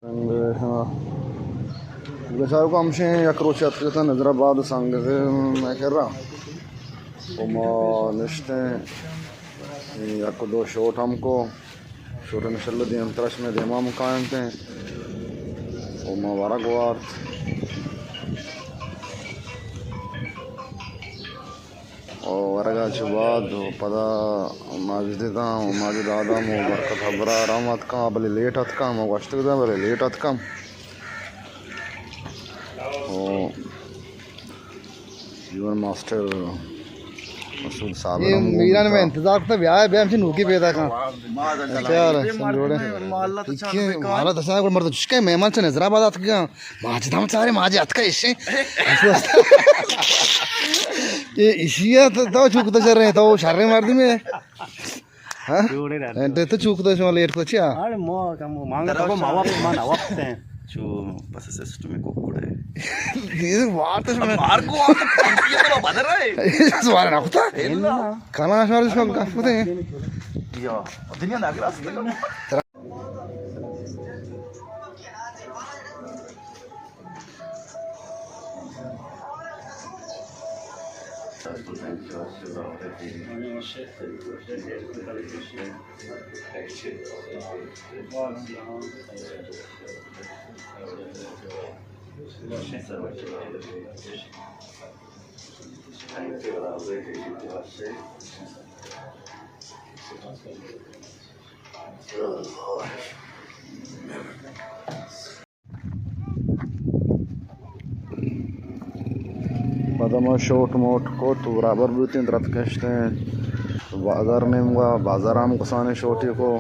سنگ، ہاں۔ بچار کو ہمشیں یک روچے اتکگتاں نظر آباد سنگ مئے کرا۔ و ما نشتیں یک دو شوٹ ہم کو۔ شوٹ انشاءاللہ دیمترا شمئے دیما ہم کاینتیں۔ و ما ورگ وارت۔ و ورگا چہ بعد و پدا ماجد داں و ماجد آدم و برکت ابرار ہم اتکاں، بلے لیٹ اتکاں، ما گوشتگ داں بلے لیٹ اتکاں۔ و جیون ماسٹر مسعود صابر یہ ہم گوں میران میں بوتا۔ انتظار کرتا، بیا بیا ہمچے نوکی پیدا کن۔ اچھا، سمجھوڑے۔ مالا تو چار بیکار۔ مالا تو چار، مردم چشکے مہمان چہ نظر آباد اتکاں۔ ماجد ہم چارے، ماجد اتکا ایشیں۔ یہ ایشی ہے تو، تو چوک تو شر رہے، تو شر رہے مردم ہے۔ ہاں؟ جوڑے رہتے۔ انت تو چوک تو شما لیٹ کو چیا؟ ارے مو کم مانگا تو ما وقت، ما وقت ہیں۔ چو بس سسٹم کو کڑے۔ یہ بات ہے، مار کو آپ تو بدل رہے۔ سوال نہ ہوتا۔ کنا شمار شما گپ ہوتے ہیں۔ یا دنیا ناگراس۔ پدا ما شوٹ موٹ کت و برابر بوتیں، درت کشتیں بازار نیمگا، بازار ہم کسانیں شوٹی کو۔